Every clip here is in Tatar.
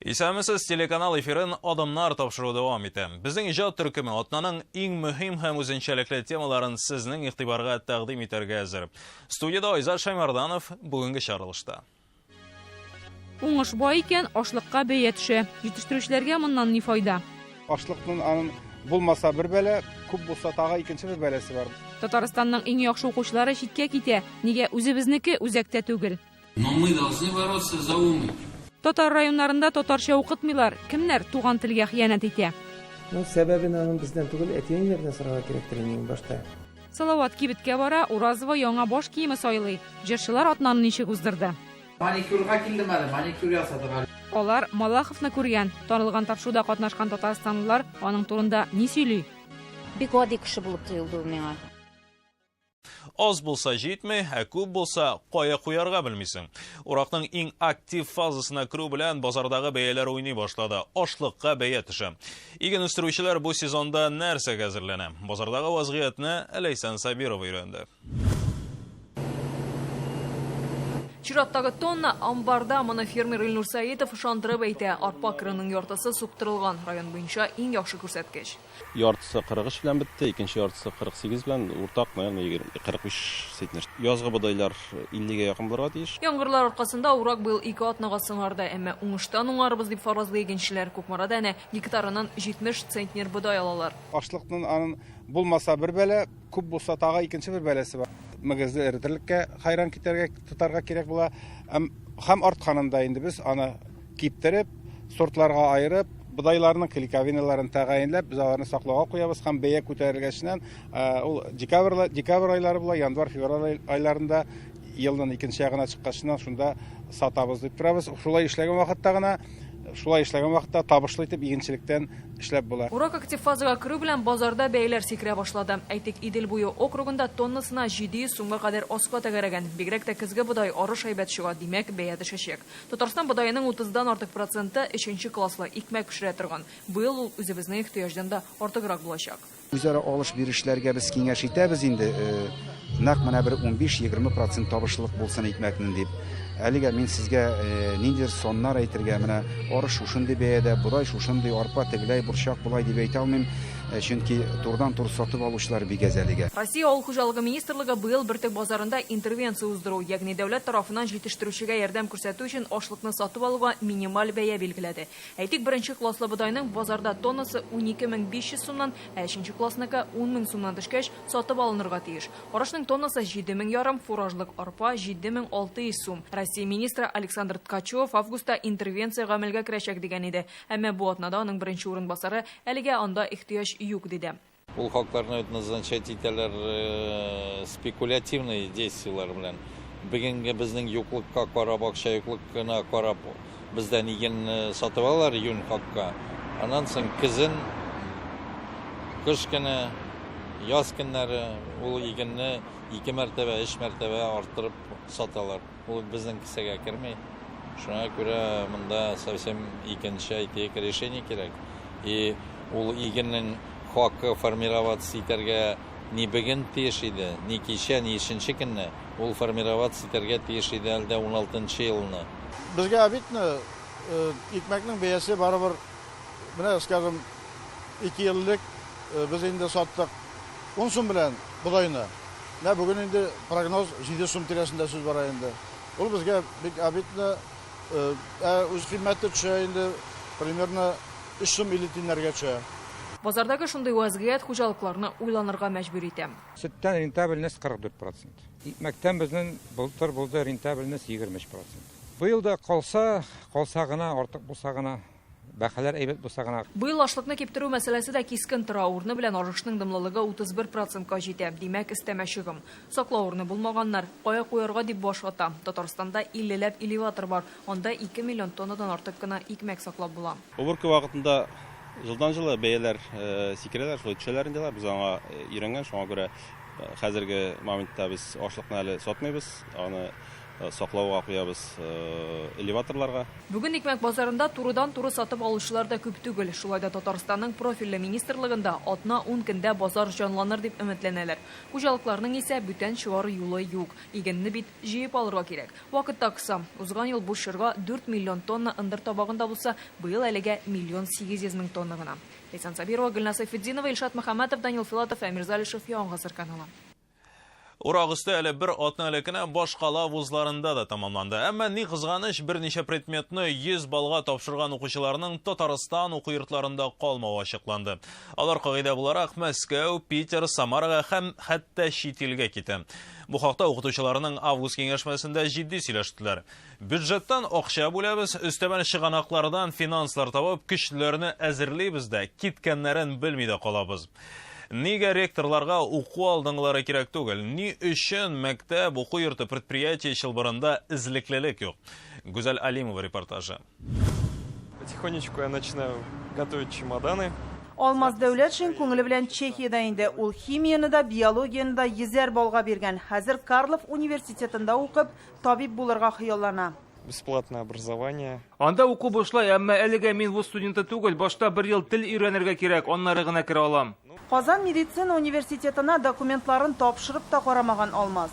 Исәнмесез, телеканал эфирын Адымнар тапшыруы дәвам итә. Безнең иҗат төркеме атнаның иң мөһим һәм үзенчәлекле темаларын сезнең игътибарга тәкъдим итәргә әзер. Студиядә Айзат Шаймарданов бүгенге чыгарылышта. Уңыш бай икән, ашлыкка бәя төшә. Җитештерүчеләргә моннан ни файда? Ашлыкның аның булмаса бер бәла, күп булса тагы икенче бер бәласе бар. Татарстанның иң яхшы укучылары читкә китә. Нигә үзебезнеке үзәктә түгел? Но мы должны бороться за умы. Татар районнарында татарча укытмыйлар. Кемнәр туган телгә хыянәт итә? Ну, сәбәбен аның бездән түгел, әти-әниләрдән сорарга кирәктер инде иң башта. Салават кибеткә бара, Уразова яңа баш киеме сайлый. Җырчылар атнаны ничек уздырды? Маникюрга килдем әле, маникюр ясатырга. Алар Малаховны күргән. Танылган тапшыруда катнашкан татарстанлылар аның турында ни сөйли? Бик гади кеше булып тоелды ул миңа. Аз булса җитми, ә күп булса кая куярга белмисең. Уракның иң актив фазасына керү белән базардагы бәяләр уйный башлады. Ашлыкка бәя төшә. Иген үстерүчеләр бу сезонда нәрсәгә әзерләнә? Базардагы вазгыятьне Ләйсән Сабирова өйрәнде. Чираттагы тонна амбарда, моны фермер Илнур Сәетов ышандырып әйтә. Арпа кырының яртысы суктырылган. Район буенча иң яхшы күрсәткеч. Яртысы 43 белән бетте, икенче яртысы 48 белән, уртак, наверное, 45 центнер. Язгы бодайлар 50 гә якын булырга тиеш. Яңгырлар аркасында урак быел ике атнага соңарды, әмма уңыштан уңарбыз, дип фаразлый игенчеләр. Кукмарада әнә гектарыннан 70 центнер бодай алалар. Ашлыкның аның булмаса бер бәла, күп булса тагы икенче бер бәласе бар. Мөгезле эре терлеккә хәйран китәргә, тотарга кирәк була. Һәм артканын да инде без аны киптереп, сортларга аерып, бодайларның клейковиналарын тәгаенләп, без аларны саклауга куябыз һәм бәя күтәрелгәченнән, ул декабрь, декабрь айлары була, январь, февраль айларында елның икенче ягына чыккачыннан шунда сатабыз дип торабыз. Шулай эшләгән вакытта гына, шулай эшләгән вакытта табышлы итеп игенчелектән эшләп була. Урак актив фазага керү белән базарда бәяләр сикерә башлады. Әйтик, Идел буе округында тоннасына 700 сумга кадәр аска тәгәрәгән. Бигрәк тә көзге бодай, арыш әйбәт чыга, димәк, бәя төшәчәк. Татарстан бодаеның утыздан артык проценты өченче класслы, икмәк пешерә торган. Быел ул үзебезнең ихтыяҗдан да артыграк булачак. Үзара алыш-бирешләргә без киңәш итәбез инде, нәкъ менә бер унбиш-егерме процент табышлылык булсын икмәкнең дип. Әлегә мин сезгә ниндидер саннар әйтергә, менә арыш шушындый бәядә, бодай шушындый, арпа тегеләй, борчак болай дип әйтә алмыйм. Чөнки турыдан-туры сатып алучылар бик әз әлегә. Россия Авыл хуҗалыгы министрлыгы быел бөртек базарында интервенция уздыру, ягъни дәүләт тарафыннан җитештерүчегә ярдәм күрсәтү өчен ашлыкны сатып алуга минималь бәя билгеләде. Әйтик, беренче класслы бодайның базарда тоннасы 12 500 сумнан, ә өченче классныкы 10 мең сумнан төшкәч, сатып алынырга тиеш. Арышның тоннасы җиде мең ярым, фуражлык арпа, 7600 сум. Россия министры Александр Ткачев августта интервенция гамәлгә керәчәк дигән иде. Әмма бу атнада аның беренче урынбасары әлегә анда ихтыяҗ юк, диде. Ул хакларны бит назначать итәләр спекулятивный действиеләр белән. Бүгенге безнең юклыкка карап, акча юклыкына карап, бездән игенне сатып алалар юнь хакка. Аннан соң көзен, кыш көне, яз көннәре ул игенне ике мәртәбә, өч мәртәбә арттырып саталар. Ул безнең кесәгә керми. Шуңа күрә монда совсем икенче, әйтик, решение кирәк. И ул игеннең хакы формироваться итәргә ни бүген тиеш иде, ни кичә, ни өченче көнне. Ул формироваться итәргә тиеш иде әле дә уналтынчы елны. Безгә обидно, икмәкнең бәясе барыбер, менә, скажем, ике ел элек без инде саттык ун сум белән бодайны. Менә бүген инде прогноз 7 сум тирәсендә сүз бара инде. Ул безгә бик обидно. Ә үз кыйммәте төшә инде примерно 3 сум 50 тиеннәргә төшә. Базардагы шундый вәзгыять хуҗалыкларны уйланырга мәҗбүр итә. Сөттән рентабельность 44 процент. Икмәктән безнең былтыр булды рентабельность 23 процент. Быел да калса, калса гына, артык булса гына. Бәһаләр әйбәт булса гына. Быел ашлыкны киптерү мәсьәләсе дә кискен тора. Урыны белән арышның дымлылыгы 31 процентка җитә. Димәк, өстәмә чыгым. Саклау урыны булмаганнар, кая куярга дип баш вата. Татарстанда иллеләп элеватор бар. Анда 2 миллион тоннадан артык кына икмәк саклап була. Уборка вакытында елдан-ел бәяләр сикерәләр, шулай төшәләр инде алар. Без аңа өйрәнгән, шуңа күрә хәзерге моментта без ашлыкны әле сатмыйбыз. Аны. Саклауга куябыз элеваторларга. Бүген икмәк базарында турыдан-туры сатып алучылар да күп түгел. Шулай да Татарстанның профильле министрлыгында атна-ун көндә базар җанланыр дип өметләнәләр. Хуҗалыкларның исә бүтән чыгар юлы юк. Игенне бит җыеп алырга кирәк. Вакыт та кыса. Узган ел бу чорга 4 миллион тонна ындыр табагында булса, быел әлегә миллион 800 мең тонна гына. Ләйсән Сабирова, Гөлназ Сәйфетдинова, Илшат Мөхәммәтов, Данил Филатов, Әмир Залишев, Яңа Гасыр каналы. Урак өсте әле бер атна элек кенә башкала вузларында да тәмамланды. Әмма ни кызганыч, берничә предметны 100 баллга тапшырган укучыларның Татарстан уку йортларында калмавы ачыкланды. Алар кагыйдә буларак Мәскәү, Питер, Самарага һәм хәтта чит илгә китә. Бу хакта укытучыларның август киңәшмәсендә җитди сөйләштеләр. Бюджеттан акча бүләбез, өстәмә чыганаклардан финанслар табып, көчлеләрне әзерлибез дә, киткәннәрен белми дә калабыз. Нигә ректорларга уку алдынгылары кирәк түгел? Ни өчен мәктәп, уку йорты, предприятие чылбырында эзлеклелек юк? Гүзәл Алимова репортажы. Потихонечку я начинаю готовить чемоданы. Алмаз Дәүләтшин күңеле белән Чехиядә инде. Ул химияне дә, биологияне дә йөзәр баллга биргән. Хәзер Карлов университетында укып, табиб булырга хыяллана. Бесплатное образование. Анда уку бушлай, әмма әлегә мин вуз студенты түгел, башта бер ел тел өйрәнергә кирәк, аннары гына керә алам. Казан медицина университетына документларын тапшырып та карамаган Алмаз.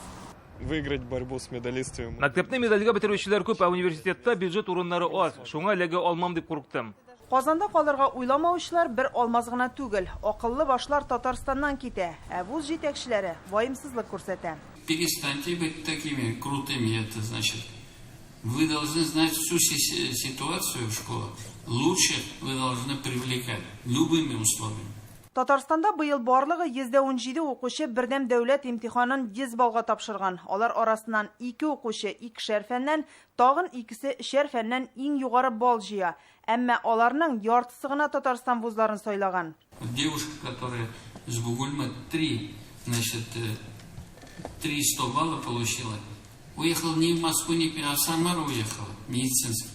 Выиграть борьбу с медалистами. Мәктәпне медальгә бетерүчеләр күп, ә университетта бюджет урыннары аз, шуңа эләгә алмам дип курыктым. Казанда калырга уйламаучылар бер Алмаз гына түгел. Акыллы башлар Татарстаннан китә, ә вуз җитәкчеләре ваемсызлык күрсәтә. Перестаньте быть такими крутыми, это значит, вы должны знать всю ситуацию в школах. Лучше вы должны привлекать любыми условиями. Татарстанда быел барлыгы 117 укучы бердәм дәүләт имтиханын 100 баллга тапшырган. Алар арасыннан 2 укучы икешәр фәннән, тагын икесе өчәр фәннән иң югары балл җыя. Әмма аларның яртысы гына Татарстан вузларын сайлаган. Девушка, которая с Бугульмы 3, значит, 300 балла получила, уехала не в Москву, не в Питер, а в Самару уехала, медицинский.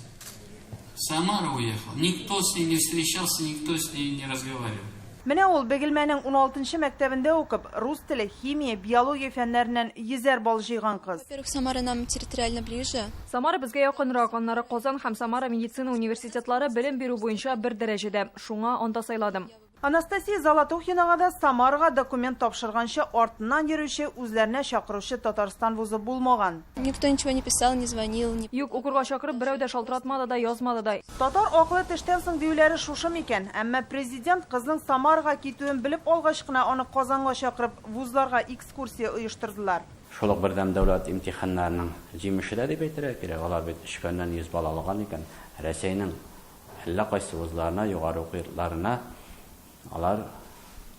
В Самару уехала. Никто с ней не встречался, никто с ней не разговаривал. Менә ул Бөгелмәнең 16нчы мәктәбендә укып, рус теле, химия, биология фәннәреннән йөзәр балл җыйган кыз. Во-первых, Самара нам территориально ближе. Самара безгә якынрак, аннары Казан һәм Самара медицина университетлары белем бирү буенча бер дәрәҗәдә. Шуңа анда сайладым. Анастасия Золотухинага да Самарага документ тапшырганчы артыннан йөрүче, үзләренә чакыручы Татарстан вузы булмаган. Никто ничего не писал, не звонил. Не... Юк, укырга чакырып берәү дә шалтыратмады да, язмады да. Татар акылы төштән соң диюләре шушы микән? Әмма президент кызның Самарага китүен белеп алгач кына аны Казанга чакырып, вузларга экскурсия оештырдылар. Шул ук бердәм дәүләт имтиханнарының җимеше дә дип әйтергә кирәк. Алар бит өч фәннән 100 балл алган икән. Рәсәйнең әллә кайсы вузларына, югары уку йортларына алар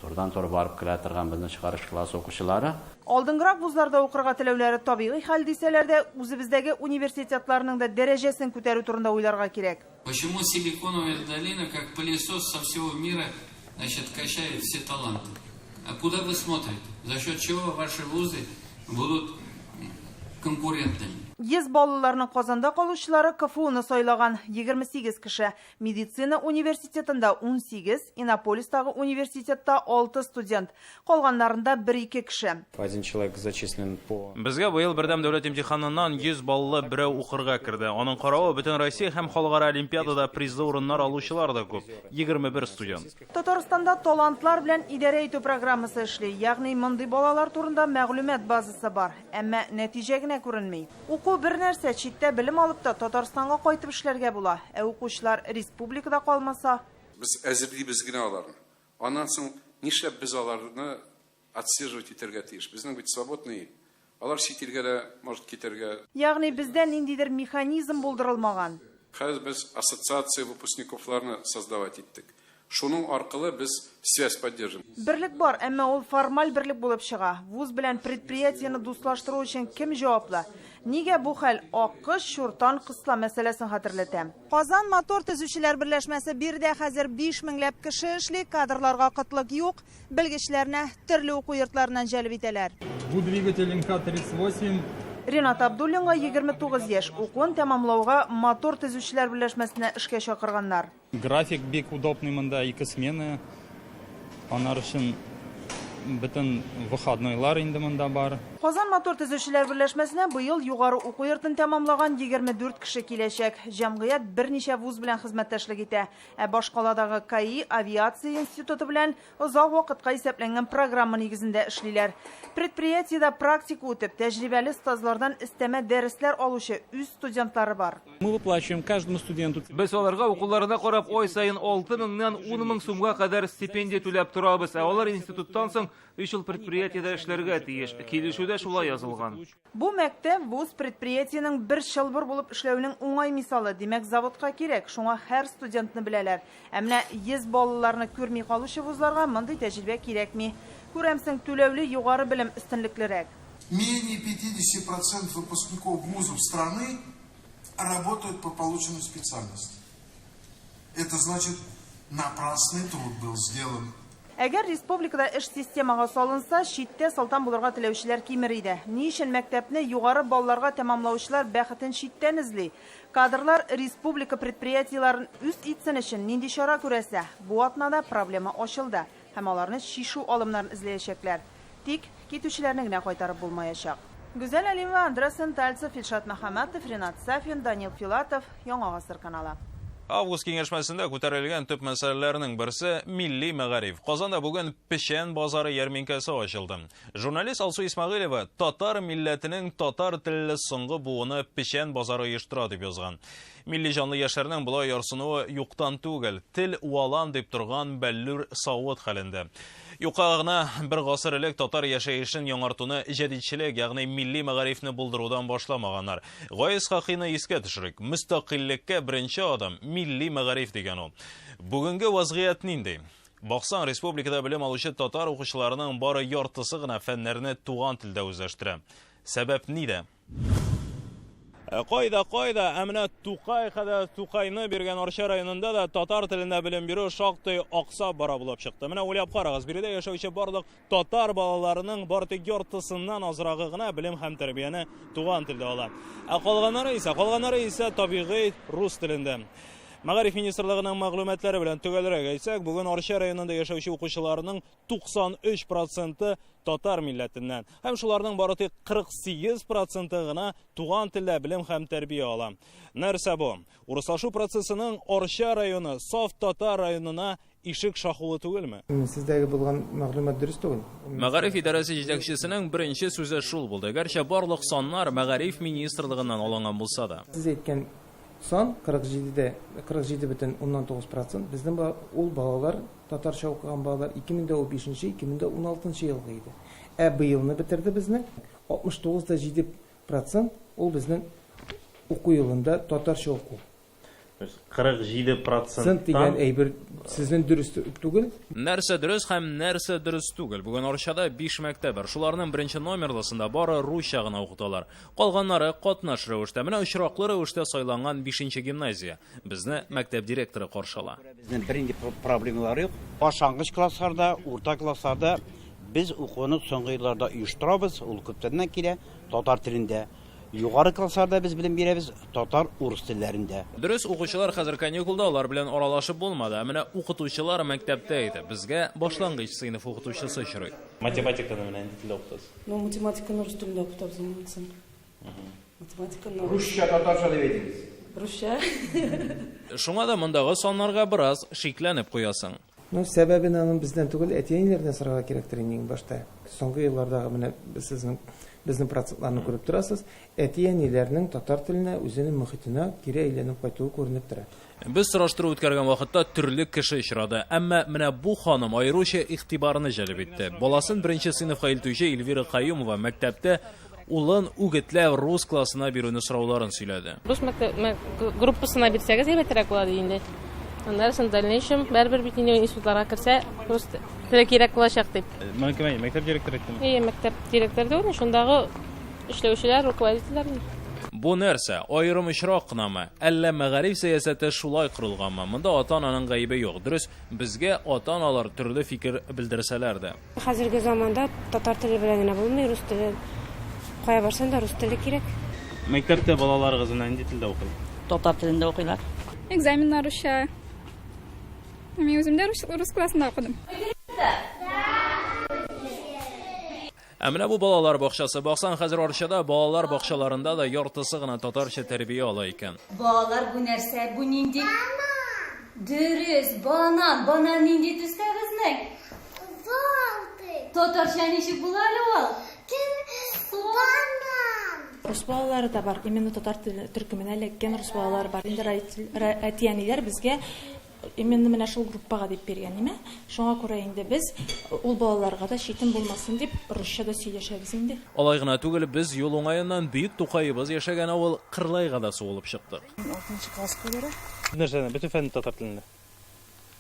турыдан-туры барып керә торган безнең чыгарыш классы укучылары. Алдынгырак вузларда укырга теләүләре табигый хәл дисәләр дә, үзебездәге университетларның да дәрәҗәсен күтәрү турында уйларга кирәк. Почему Силиконовая долина, как пылесос со всего мира, значит, качает все таланты? А куда вы смотрите? За счет чего ваши вузы будут конкурентными? 100 баллыларның Казанда калучылары КФУны сайлаган 28 кеше. Медицина университетында 18, Иннополистагы университетта 6 студент. Калганнарында 1-2 кеше. Один человек зачислен по... Безгә быел бердәм дәүләт имтиханыннан 100 баллы берәү укырга керде. Аның каравы бөтен Россия һәм халыкара олимпиадада призлы урыннар алучылар да күп. 21 студент. Татарстанда талантлар белән идарә итү программасы эшли. Ягъни мондый балалар турында мәгълүмат базасы бар. Әмма нәтиҗә генә күренми. Уку бер нәрсә, читтә белем алып та Татарстанга кайтып эшләргә була. Ә укучылар республикада калмаса, Без әзерлибез генә аларны. Аннан соң нишләп без аларны отслеживать итәргә тиеш? Безнең бит свободный ил. Алар чит илгә дә может китәргә. Ягъни бездә ниндидер механизм булдырылмаган. Хәзер без ассоциация выпускниковларны создавать иттек. Шуның аркылы без связь поддержим. Берлек бар, әмма ул формаль берлек булып чыга. Вуз белән предприятиене дуслаштыру өчен кем җаваплы? Нигә бу хәл аккош, чуртан, кысла мәсьәләсен хәтерләтә? Казан мотор төзүчеләр берләшмәсе биредә хәзер 5 меңләп кеше эшли, кадрларга кытлык юк, белгечләрне төрле уку йортларыннан җәлеп итәләр. Бу двигатель НК-38. Ренат Абдуллинга 29 яшь, укуын тәмамлауга мотор төзүчеләр берләшмәсенә эшкә чакырганнар. График бик удобный монда, ике смена. Анар өчен бөтен выходнойлар инде монда бар. Казан мотор төзүчеләр берләшмәсенә быел югары уку йортын тәмамлаган 24 кеше киләчәк. Җәмгыять берничә вуз белән хезмәттәшлек итә. Ә башкаладагы КАИ авиация институты белән озак вакытка исәпләнгән программа нигезендә эшлиләр. Предприятиедә практика үтеп, тәҗрибәле остазлардан өстәмә дәресләр алучы үз студентлары бар. Мы выплачиваем каждому студенту. Без аларга укуларына карап ай саен 6 меңнән 10 мең сумга кадәр стипендия түләп торабыз. Ә алар институттан соң өч ел предприятиедә эшләргә тиеш. Килешүдә шулай язылган. Бу мәктәп вуз предприятиенең бер чылбыр булып эшләвенең уңай мисалы. Димәк, заводка кирәк, шуңа һәр студентны беләләр. Ә менә 100 баллыларны күрми калучы вузларга мондый тәҗрибә кирәкми. Күрәмсең, түләүле югары белем өстенлеклерәк. Менее 50% выпускников вузов страны работают по полученной специальности. Это значит, напрасный труд был сделан. Әгәр республикада эш системага салынса, читтә солтан булырга теләүчеләр кимер иде. Ни өчен мәктәпне югары балларга тәмамлаучылар бәхетен читтән эзли? Кадрлар республика предприятиеләрен үз итсен өчен нинди чара күрәсе? Бу атнада проблема ачылды һәм аларны чишү алымнарын эзләячәкләр. Тик китүчеләрне генә кайтарып булмаячак. Гүзәл Алимова, Андрей Сентальцев, Илшат Мөхәммәтов, Ринат Сафин, Данил Филатов, Яңа Гасыр каналы. Август киңәшмәсендә күтәрелгән төп мәсьәләләрнең берсе милли мәгариф. Казанда бүген Печән базары ярминкәсе ачылды. Журналист Алсу Исмәгыйлева татар милләтенең татар телле соңгы буыны Печән базары оештыра дип язган. Милли җанлы яшьләрнең болай ярсынуы юктан түгел, тел уалам дип торган бәллүр савыт хәлендә. Юкка гына бер гасыр элек татар яшәешен яңартуны җәдидчелек, ягъни милли мәгарифне булдырудан башламаганнар. Гаяз Хакыйны искә төшерик. Мөстәкыйльлеккә беренче адым милли мәгариф дигән ул. Бүгенге вазгыять нинди? Баксаң, республикада белем алучы татар укучыларының бары яртысы гына фәннәрне туган телдә үзләштерә. Сәбәп нидә? Кайда, кайда, ә менә Тукай кадәр Тукайны биргән Арча районында да татар телендә белем бирү шактый аксап бара булып чыкты. Менә уйлап карагыз, биредә яшәүче барлык татар балаларының бары тик яртысыннан азрагы гына белем һәм тәрбияне туган телдә ала. Ә калганнары исә табигый рус телендә. Мәгариф министрлыгының мәгълүматлары белән төгәлрәк әйтсәк, бүген Арча районында яшәүче укучыларның 93% татар милләтеннән һәм шуларның бары тик 48% гына туган телдә белем һәм тәрбия ала. Нәрсә бу? Урыслашу процессының Арча районы саф татар районына ишек шакуы түгелме? Сездәге булган мәгълүмат дөрес түгел. Мәгариф идарәсе җитәкчесенең беренче сүзе шул булды. Гәрчә барлык саннар Мәгариф министрлыгыннан алынган булса да. Сез әйткән сан 47,9% безнең ул балалар, татарча укыган балалар 2015-2016 елгы иде. Ә быелны бетерде безнең 69,7% ул безнең уку елында татарча уку. 47% дигән әйбер сезнең дөрес түгел. Нәрсә дөрес һәм нәрсә дөрес түгел. Бүген Арчада 5 мәктәп бар. Шуларның беренче номерлысында бары русча гына укыталар. Калганнары катнаш рәвештә. Менә очраклы рәвештә сайланган 5 гимназия. Безне мәктәп директоры каршы ала. Безнең бернинди проблемалар юк. Башлангыч классларда, урта классларда без укуны соңгы елларда оештырабыз. Ул күптәннән килә татар телендә. Югары классларда без белем бирәбез татар, урыс телләрендә. Дөрес, укучылар хәзер каникулда, алар белән аралашып булмады. Ә менә укытучылар мәктәптә иде. Безгә башлангыч сыйныф укытучысы очрый. Математиканы менә нинди телдә укытасыз? Ну, математиканы рус телендә укытабыз инде. Математиканы русча, татарча дип әйтегез. Русча. Шуңа да мондагы саннарга бераз шикләнеп куясың. Ну, сәбәбен аның бездән түгел, әти-әниләрдән сорарга кирәктер инде иң башта. Соңгы еллардагы менә сезнең безнең процентларны күреп торасыз. Әти-әниләрнең татар теленә, үзенең мөхитенә кире әйләнеп кайтуы күренеп тора. Без сораштыру үткәргән вакытта төрле кеше очрады. Әмма менә бу ханым аеруча игътибарны җәлеп итте. Баласын беренче сыйныфка илтүче Эльвира Каюмова мәктәптә улын үгетләп рус классына бирүне сорауларын сөйләде. Рус мәктәп группасына бирсәгез әйбәтрәк була инде. Аннары соң дальнейшем бәрбер бит инде институтларга керсә, рус теле кирәк булачак дип. Моны мәктәп директоры әйттеме? Әйе, мәктәп директоры түгел, шундагы эшләүчеләр, руководительләр. Бу нәрсә? Аерым очрак кынамы? Әллә мәгариф сәясәте шулай корылганмы? Монда ата-ананың гаебе юк. Дөрес, безгә ата-аналар төрле фикер белдерсәләр дә. Хәзерге заманда татар теле белән генә булмый, рус теле. Кая барсаң да рус теле кирәк. Мәктәптә балаларыгыз нинди телдә укый? Татар телендә укыйлар. Экзаменнар русча. Мин үзем дә рус классында укыдым. Ә менә бу балалар бакчасы. Баксаң, хәзер Арчада балалар бакчаларында да яртысы гына татарча тәрбия ала икән. Балалар, бу нәрсә? Бу нинди? Дөрес, банан. Банан нинди төстә безнең? Желтый. Татарча ничек була әле ул? Банан. Рус балалары да бар, именно татар теле төркеменә эләккән рус балалары бар. Инде әти-әниләр безгә именно менә шул группага дип биргән, име? Шуңа күрә инде без ул балаларга да читен булмасын дип русча да сөйләшәбез инде. Алай гына түгел, без юл уңаеннан бөек Тукаебыз яшәгән авыл Кырлайга да сугылып чыктык. Алтынчы класска бара. Нәрсәне? Бөтен фәнне татар телендә.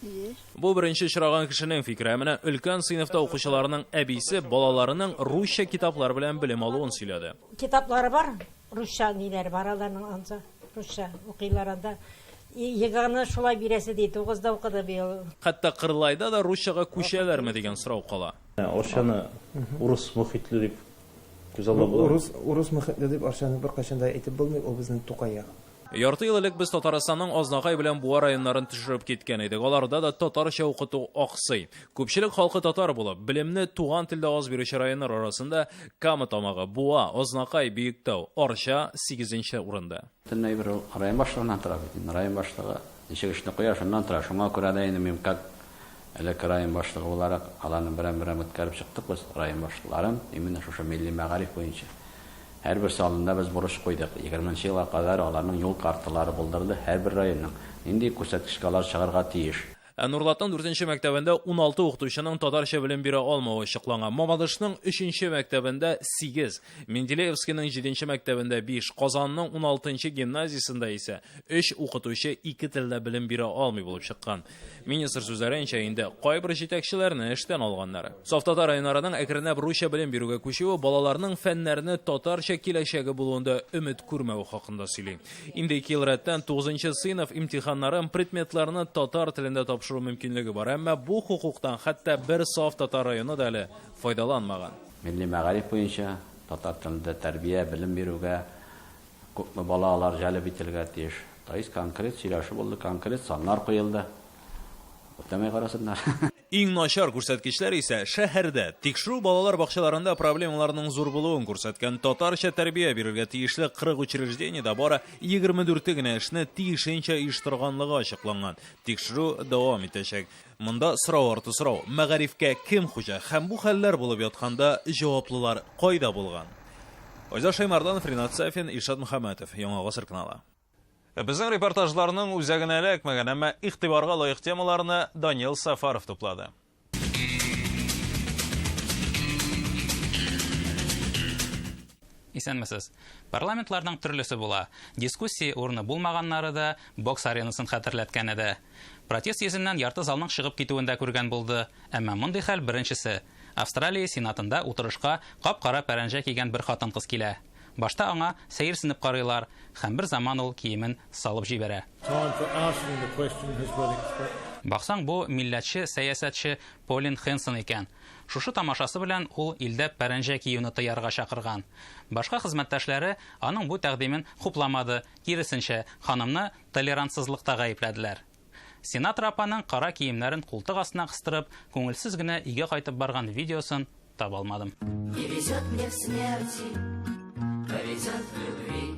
Ие. Бу беренче очраган кешенең фикере. Ә менә өлкән сыйныфта укучыларның әбисе балаларының русча китаплар белән белем алуын сөйләде. Китаплары бар, русча ниләре бар аларның ансы, русча укыйлар анда. ЕГЭны шулай бирәсе ди, тугызда укыды быел. Хәтта Кырлайда да русчага күчәләрме дигән сорау кала. Арчаны урыс мохитле дип күзаллап буламы? Урыс, урыс мохитле дип Арчаны беркайчан да әйтеп булмый, ул безнең Тукай ягы. Ярты ел элек без Татарстанның Азнакай белән Буа районнарын төшереп киткән идек. Аларда да татарча укыту аксый. Күпчелек халкы татар булып, белемне туган телдә аз бирүче районнар арасында Кама Тамагы, Буа, Азнакай, Биектау, Арча сигезенче урында. Бөтенләй бер ул район башлыгыннан тора бит инде. Район башлыгы ничек эшне куя, шуннан тора. Шуңа күрә дә инде мин как элекке район башлыгы буларак аларны берәм-берәм үткәреп чыктык без район башлыкларын, именно шушы милли мәгариф буенча. Һәрберсе алдында без бурыч куйдык. Егерменче елга кадәр аларның юл карталары булдырылды, һәрбер районның. Нинди күрсәткечкә алар чыгарга тиеш. Ә Нурлатның дүртенче мәктәбендә уналты укытучының татарча белем бирә алмавы ачыкланган. Мамадышның өченче мәктәбендә сигез, Менделеевскиның җиденче мәктәбендә биш, Казанның уналтынчы гимназиясендә исә өч укытучы ике телдә белем бирә алмый булып чыккан. Министр сүзләренчә, инде кайбер җитәкчеләрне эштән алганнар. Саф татар районнарының әкренләп русча белем бирүгә күчүе балаларның фәннәрне татарча киләчәге булуында өмет күрмәве хакында сөйли. Инде ике ел рәттән тугызынчы сыйныф имтиханнарын предметларны татар телендә тапшыру мөмкинлеге бар. Әмма бу хокуктан хәтта бер саф татар районы да әле файдаланмаган. Милли мәгариф буенча татар телендә тәрбия, белем бирүгә күпме бала алар җәлеп ителергә тиеш. То есть конкрет сөйләшү булды, конкрет саннар куелды. Үтәмәй карасыннар. Иң начар күрсәткечләр исә шәһәрдә. Тикшерү балалар бакчаларында проблемаларның зур булуын күрсәткән. Татарча тәрбия бирергә тиешле 40 учреждениедә бары 24-е генә эшне тиешенчә оештырганлыгы ачыкланган. Тикшерү дәвам итәчәк. Монда сорау арты сорау, мәгарифкә кем хуҗа һәм бу хәлләр булып ятканда җаваплылар кайда булган? Айзат Шәймарданов, Ринат Сафин, Илшат Мөхәммәтов, Яңа Гасыр каналы. Безнең репортажларның үзәгенә эләкмәгән, әмма игътибарга лаек темаларны Данил Сафаров туплады. Исәнмесез. Парламентларның төрлесе була. Дискуссия урыны булмаганнары да, бокс аренасын хәтерләткәне дә. Протест йөзеннән ярты залның чыгып китүен дә күргән булды. Әмма мондый хәл беренчесе. Австралия Сенатында утырышка кап-кара пәрәнҗә кигән бер хатын-кыз килә. Башта аңа сәерсенеп карыйлар, һәм бер заман ул киемен салып җибәрә. Баксаң, бу милләтче сәясәтче Полин Хэнсон икән. Шушы тамашасы белән ул илдә пәрәнҗә киюне тыярга чакырган. Башка хезмәттәшләре аның бу тәкъдимен хупламады, киресенчә, ханымны толерантсызлыкта гаепләделәр. Сенатор апаның кара киемнәрен култык астына кыстырып, күңелсез генә өйгә кайтып барган видеосын таба алмадым. Не везет мне в смерти, повезет в любви.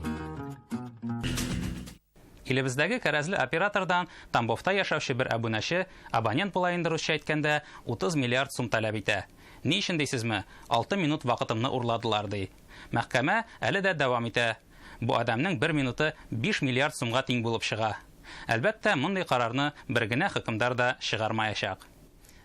Илебездәге кәрәзле оператордан Тамбовта яшәүче бер әбүнәче, абонент була инде русча әйткәндә, 30 миллиард сум таләп итә. Ни өчен дисезме? 6 минут вакытымны урладылар, ди. Мәхкәмә әле дә дәвам итә. Бу адәмнең бер минуты 5 миллиард сумга тиң булып чыга. Әлбәттә, мондый карарны бер генә хөкемдар да чыгармаячак.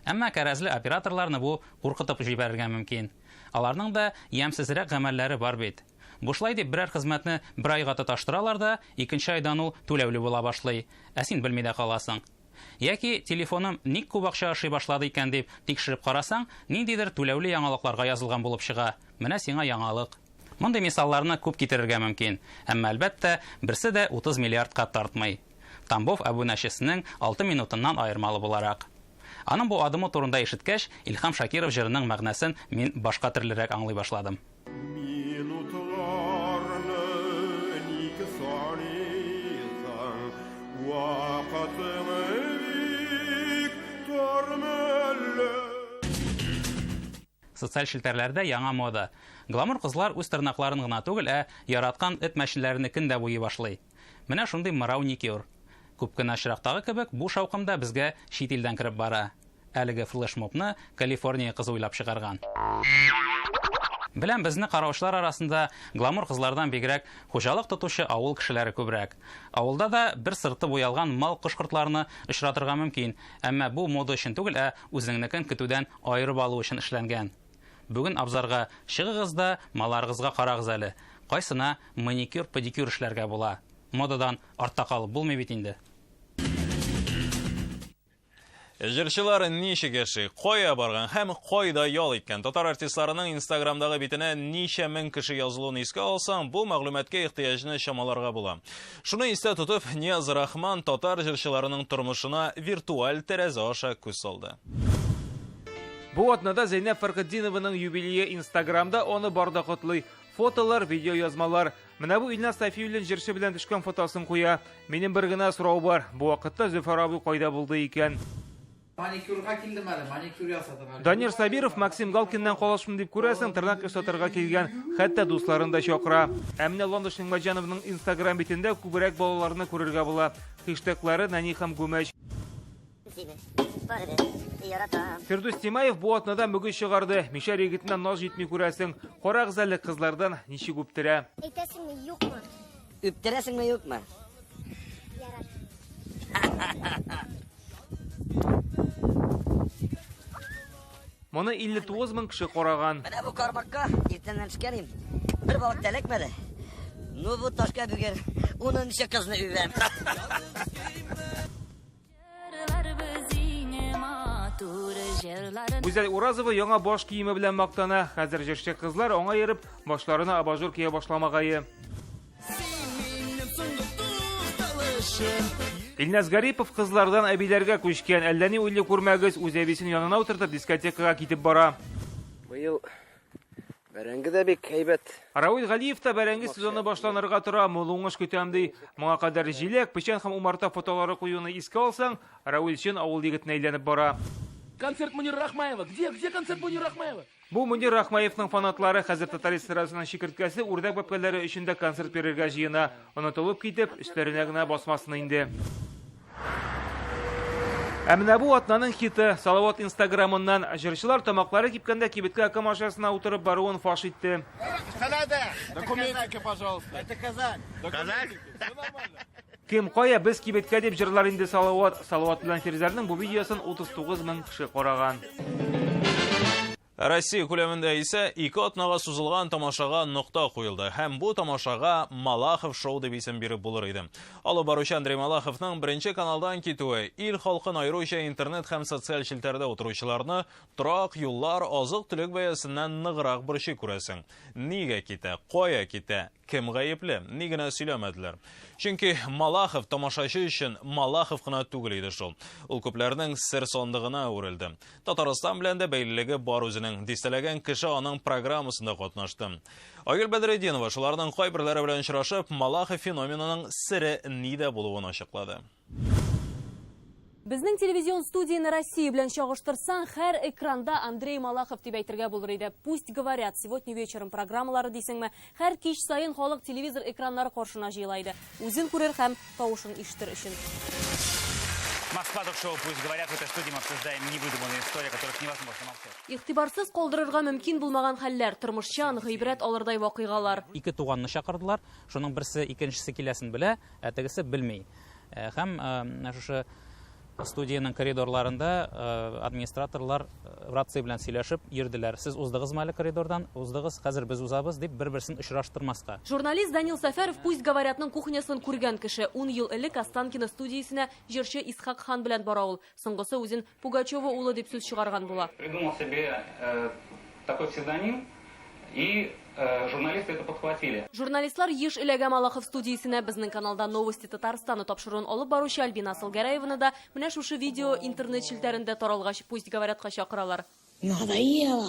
Әмма кәрәзле операторларны бу куркытып җибәрергә мөмкин. Аларның да ямьсезрәк гамәлләре бар бит. Бушлай дип берәр хезмәтне бер айга тоташтыралар да, икенче айдан ул түләүле була башлый. Ә син белми дә каласың. Яки телефоным ник күп акча ашый башлады икән дип тикшереп карасаң, ниндидер түләүле яңалыкларга язылган булып чыга. Менә сиңа яңалык. Мондый мисалларны күп китерергә мөмкин. Әмма, әлбәттә, берсе дә 30 миллиардка тартмый. Тамбов әбүнәчесенең 6 минутыннан аермалы буларак. Аның бу адымы турында ишеткәч, Илһам Шакиров җырының мәгънәсен мин башка төрлерәк аңлый башладым. Минутларны ник саныйсың, вакытың бик тар мәллә? Социаль челтәрләрдә яңа мода. Гламур кызлар үз тырнакларын гына түгел, ә яраткан эт-мәчеләренекен дә буйый башлый. Менә шундый мырау-никюр. Күп кенә очрактагы кебек, бу шаукым да безгә чит илдән кереп бара. Әлеге флешмобны Калифорния кызы уйлап чыгарган. Беләм, безне караучылар арасында гламур кызлардан бигрәк хуҗалык тотучы авыл кешеләре күбрәк. Авылда да бер сырты буялган мал кош-кортларны очратырга мөмкин, әмма бу мода өчен түгел, ә үзеңнекен көтүдән аерып алу өчен эшләнгән. Бүген абзарга чыгыгыз да, малларыгызга карагыз әле, кайсына маникюр-педикюр эшләргә була. Модадан артта калып булмый бит инде. Җырчылар ничек яши, кая барган һәм кайда ял иткән? Татар артистларының Инстаграмдагы битенә ничә мең кеше язылуын искә алсаң, бу мәгълүматка ихтыяҗны чамаларга була. Шуны истә тотып, Нияз Рахман татар җырчыларының тормышына виртуаль тәрәзә аша күз салды. Бу атнада Зәйнәб Фәрхетдинованың юбилее Инстаграмда аны бар да котлый. Фотолар, видеоязмалар. Менә бу Илназ Сафиуллин җырчы белән төшкән фотосын куя. Минем бер генә сорау бар. Бу вакытта Зөфәр абый кайда булды икән? Маникюрга килдем әле, маникюр ясатырга. Данир Сабиров Максим Галкиннан калышмын дип күрәсең, тырнак ясатырга килгән, хәтта дусларын да чакыра. Ә менә Ландыш Нигъмәтҗанованың Инстаграм битендә күбрәк балаларны күрергә була. Хештеглары нәни һәм күмәч. Фирдүс Тимаев бу атнада мөгез чыгарды. Мишәр егетенә наз җитми күрәсең. Карагыз әле кызлардан ничек үптерә. Әйтәсеңме, юкмы? Үптерәсеңме, юкмы? Ярар. Моны 59 мең кеше караган. Менә бу кармакка иртәннән төшкән идем. Бер балык та эләкмәде. Ну бу ташка бүген унынчы кызны үбәм. Гүзәл Уразова яңа баш киеме белән мактана. Хәзер җырчы кызлар аңа ерып, башларына абажур кия башламагае. Илназ Гарипов кызлардан әбиләргә күчкән. Әллә ни уйлый күрмәгез, үз әбисен янына утыртып дискотекага китеп бара. Быел бәрәңге дә бик әйбәт. Равил Галиев та бәрәңге сезоны башланырга тора, мул уңыш көтәм ди. Моңа кадәр җиләк, печән һәм умарта фотолары куюны искә алсаң, Равил чын авыл егетенә әйләнеп бара. Концерт Мунира Рахмаева. Где, где концерт Мунира Рахмаева? Бу Мөнир Рахмаевның фанатлары хәзер татар эстрадасының чикерткәсе үрдәк бәбкәләре өчен дә концерт бирергә җыена. Онытылып китеп, өсләренә генә басмасын инде. Ә менә бу атнаның хиты Салават инстаграмыннан җырчылар тамаклары кипкәндә кибеткә кем ашасына утырып баруын фаш итте. Документики, пожалуйста. Это Казань. Казань? Кем кая, без кибеткә дип җырлар инде Салават. Салават белән Фирзәрнең бу видеосын 39 мең кеше караган. Россия күләмендә исә ике атнага сузылган тамашага нокта куелды һәм бу тамашага Малахов шоу дип исем биреп булыр иде. Алып баручы Андрей Малаховның беренче каналдан китүе ил халкын аеруча интернет һәм социаль челтәрдә утыручыларны торак, юллар, азык-төлек бәясеннән ныграк борчый күрәсең. Нигә китә, кая китә, Кем гаепле? Ни генә сөйләмәделәр. Чөнки Малахов тамашачы өчен Малахов кына түгел иде шул. Ул күпләрнең сер сандыгына әверелде. Татарстан белән дә бәйлелеге бар үзенең. Дистәләгән кеше аның программасында катнашты. Айгөл Бәдретдинова шуларның кайберләре белән очрашып, Малахов феноменының сере нидә булуын ачыклады. Безнең телевизион студияне Россия белән чагыштырсаң, һәр экранда Андрей Малахов дип әйтергә булыр иде. Пусть говорят, сегодня вечером программалары дисеңме, һәр кич саен халык телевизор экраннары каршына җыела иде. Үзен күрер һәм тавышын ишетер өчен. Москва ток-шоу «Пусть говорят». В этой студии мы обсуждаем невыдуманные истории, о которых невозможно молчать. Игътибарсыз калдырырга мөмкин булмаган хәлләр, тормышчан, гыйбрәт алырдай вакыйгалар. Ике туганны чакырдылар. Шуның берсе икенчесе киләсен белә, ә тегесе белми. Һәм менә шушы студиянең коридорларында администраторлар рация белән сөйләшеп йөрделәр. Сез уздыгызмы әле коридордан? Уздыгыз, хәзер без узабыз, дип бер-берсен очраштырмаска. Журналист Данил Сәфәров Пусть говорятның кухнясын күргән кеше. Ун ел элек Останкино студиясенә җырчы Исхак Хан белән бара ул. Соңгысы үзен Пугачева улы дип сүз чыгарган була. Придумал себе такой псевдоним и журналисты это подхватили. Журналистлар еш эләгә Малахов студиясенә. Безнең каналда Новости Татарстана тапшыруын алып баручы Альбина Асылгәрәеваны да менә шушы видео интернет челтәрендә таралгач Пусть говорятка чакыралар. Надоело!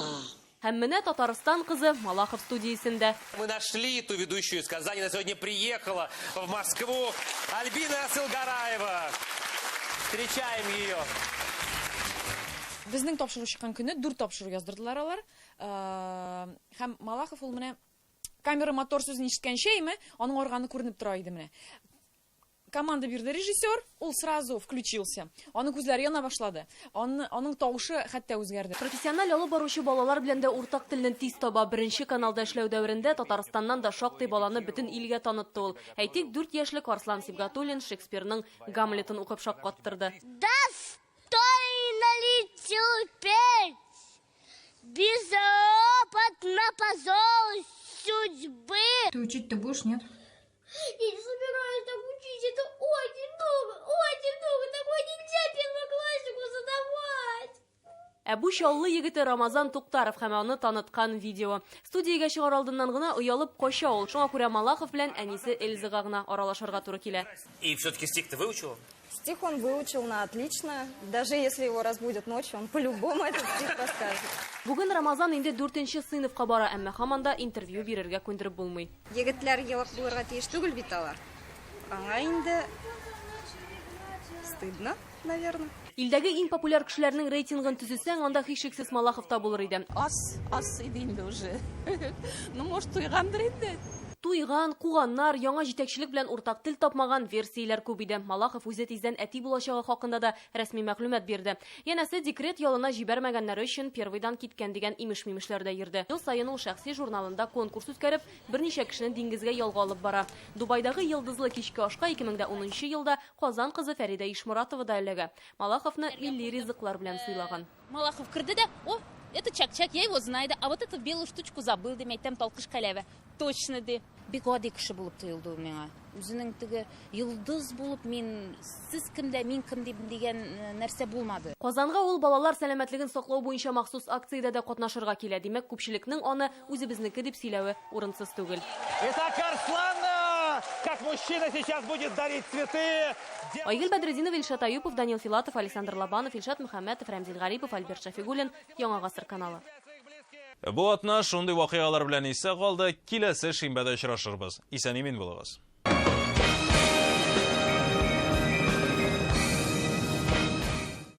Һәм менә Татарстан кызы Малахов студиясендә. Мы нашли ту ведущую из Казани, она сегодня приехала в Москву. Альбина Асылгараева. Встречаем ее. Безнең тапшыру чыккан көнне дүрт тапшыру яздырдылар алар. Һәм Малахов ул менә камера мотор сүзен ишеткәнче име, аның арганы күренеп тора иде менә. Команда бирде режиссер, ул сразу включился. Аның күзләре яна башлады. Аны, аның тавышы хәтта үзгәрде. Профессиональ алып баручы балалар белән дә уртак телне тиз таба. Беренче каналда эшләү дәверендә Татарстаннан да шактый баланы бөтен илгә танытты ул. Әйтик, 4 яшьлек Арслан Сибгатуллин Шекспирның Гамлетын укып шаккаттырды. Достойно ли терпеть безропотно позор судьбы? Ты учить-то будешь, нет? Я не собираюсь так учить, это очень много, очень много, такое нельзя первокласснику задавать. Ә бу Чаллы егете Рамазан Туктаров һәм аны таныткан видео. Студиягә чыгар алдыннан гына оялып кача ул. Шуңа күрә Малахов белән әнисе Эльзага гына аралашырга туры килә. И все-таки стих ты выучила? Стих он выучил на отлично. Даже если его разбудят ночью, он по-любому этот стих расскажет. Бүген Рамазан инде дүртенче сыйныфка бара, әмма һаман да интервью бирергә күндереп булмый. Егетләр елак булырга тиеш түгел бит алар. Аңа инде стыдно, наверное. Илдәге иң популяр кешеләрнең рейтингын төзесәң, анда һичшиксез Малахов та булыр иде. Аз, аз иде инде уже. Ну, может, туйгандыр инде. Туйган, куганнар, яңа җитәкчелек белән уртак тел тапмаган версияләр күп иде. Малахов үзе тиздән әти булачагы хакында да рәсми мәгълүмат бирде. Янәсе, декрет ялына җибәрмәгәннәре өчен Первыйдан киткән дигән имеш-мимешләр дә йөрде. Ел саен ул шәхси журналында конкурс үткәреп, берничә кешене диңгезгә ялга алып бара. Дубайдагы йолдызлы кичке ашка 2010 елда Казан кызы Фәридә Ишморатова да эләгә. Малаховны милли ризыклар белән сыйлаган. Малахов керде дә, о, это чак-чак, я его знаю, да, а вот эту белую штучку забыл, ди, әйтәм, талкыш каләвә. Точно, ди. Бик гади кеше булып тоелды ул миңа. Үзенең теге йолдыз булып мин сез кем дә мин кем дип дигән нәрсә булмады. Казанга ул балалар сәламәтлеген саклау буенча махсус акциядә дә катнашырга килә. Димәк, күпчелекнең аны үзебезнеке дип сөйләве урынсыз түгел. Итак, Арслан, как мужчина сейчас будет дарить цветы. Айгөл Бәдретдинова, Илшат Аюпов, Данил Филатов, Александр Лобанов, Илшат Мөхәммәтов, Рәмзил Гарипов, Альберт Шафигуллин, Яңа Гасыр каналы. Бу атна шундый вакыйгалар белән исә калды. Киләсе шимбәдә очрашырбыз. Исән имин булыгыз.